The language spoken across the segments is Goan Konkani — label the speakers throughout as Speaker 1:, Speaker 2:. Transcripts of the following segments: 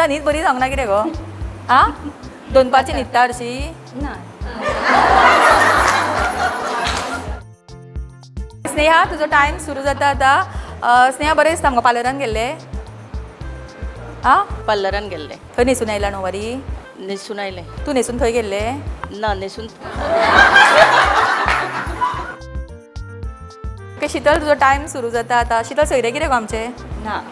Speaker 1: आतां न्हीद बरी जावंक ना कितें गो? आं, दनपारची न्हिदता हरशी?
Speaker 2: ना.
Speaker 1: स्नेहा, तुजो टायम सुरू जाता आतां. स्नेहा, बरें दिसता मगो पार्लरान गेल्ले? आं?
Speaker 2: पार्लरान गेल्ले.
Speaker 1: थंय न्हेसून आयला णववारी?
Speaker 2: न्हेसून आयलें.
Speaker 1: तूं न्हेसून थंय गेल्ले?
Speaker 2: ना, न्हेसून.
Speaker 1: ओके शीतल, तुजो टायम सुरू जाता आतां. शीतल, सोयरे कितें गो आमचे?
Speaker 2: ना.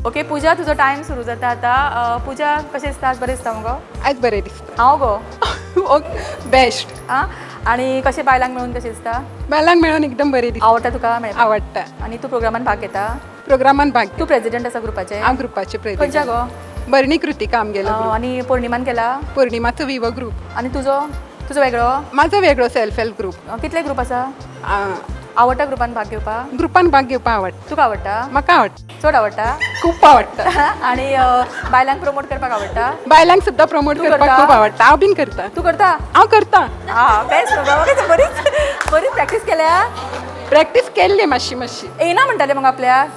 Speaker 1: ओके पुजा, तुजो टायम सुरू जाता आतां. पुजा, कशें दिसता आज? बरें दिसता मगो?
Speaker 3: आज बरें दिसता.
Speaker 1: हांव गो?
Speaker 3: Okay, best.
Speaker 1: आं, आनी कशें बायलांक मेळून कशें दिसता?
Speaker 3: बायलांक मेळून एकदम बरें दिसता.
Speaker 1: आवडटा तुका मेळपाक?
Speaker 3: आवडटा.
Speaker 1: आनी तूं प्रोग्रामान भाग घेता?
Speaker 3: प्रोग्रामान भाग.
Speaker 1: तूं प्रेजिडेंट आसा ग्रुपाचे?
Speaker 3: हांव ग्रुपाचे
Speaker 1: खंयच्या
Speaker 3: प्रेजिडेंट.
Speaker 1: गो?
Speaker 3: बरणी कृतिका आमगेलो ग्रुप.
Speaker 1: आनी पौर्णिमान केला?
Speaker 3: पौर्णिमाचो विवो ग्रुप.
Speaker 1: आनी तुजो? तुजो वेगळो?
Speaker 3: म्हाजो वेगळो सेल्फ हेल्प ग्रुप.
Speaker 1: कितले ग्रुप आसा? आवडटा ग्रुपान भाग घेवपाक?
Speaker 3: ग्रुपान भाग घेवपाक आवडटा.
Speaker 1: तुका आवडटा?
Speaker 3: म्हाका आवडटा.
Speaker 1: चड आवडटा?
Speaker 3: खूब आवडटा.
Speaker 1: आनी बायलांक प्रमोट करपाक आवडटा?
Speaker 3: बायलांक सुद्दां प्रमोट
Speaker 1: तूं
Speaker 3: करपाक
Speaker 1: करता?
Speaker 3: खूब आवडटा. हांव बीन करता.
Speaker 1: तूं करता?
Speaker 3: हांव करता.
Speaker 1: आं, बेस्ट. बाबा, बरीच बरीच प्रॅक्टीस केल्या.
Speaker 3: प्रॅक्टीस केल्ली मातशी मातशी.
Speaker 1: येयना म्हणटाले मग आपल्याक,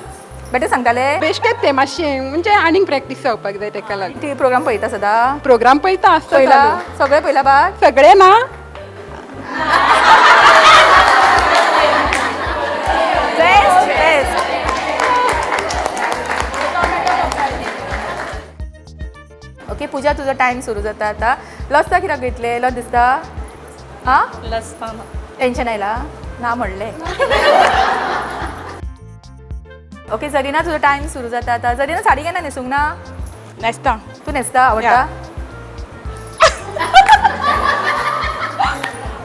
Speaker 1: बेटे सांगताले.
Speaker 3: बेश्टेच ते मातशें म्हणजे आनीक प्रॅक्टीस जावपाक जाय तेका लागून.
Speaker 1: टी प्रोग्राम पळयता सदां?
Speaker 3: प्रोग्राम पळयता आसता
Speaker 1: पयला
Speaker 3: चालू.
Speaker 1: सगळे पयला भाग?
Speaker 3: सगळे ना.
Speaker 1: Best best. Okay पुजा, तुजो टायम सुरू जाता आतां. लजता कित्याक घेतले? लज दिसता? आं?
Speaker 2: लजपा.
Speaker 1: टेन्शन आयला ना म्हणलें. ओके जरीना, तुजो टायम सुरू जाता आतां. जरीना, साडी केन्ना न्हेसूंक ना?
Speaker 3: न्हेसता.
Speaker 1: तूं न्हेसता? आवडटा?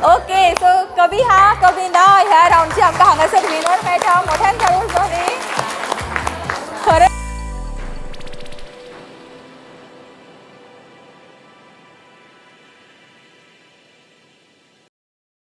Speaker 1: ओके, सो कभी हा कभी ना ह्या रावंडची आमकां हांगासर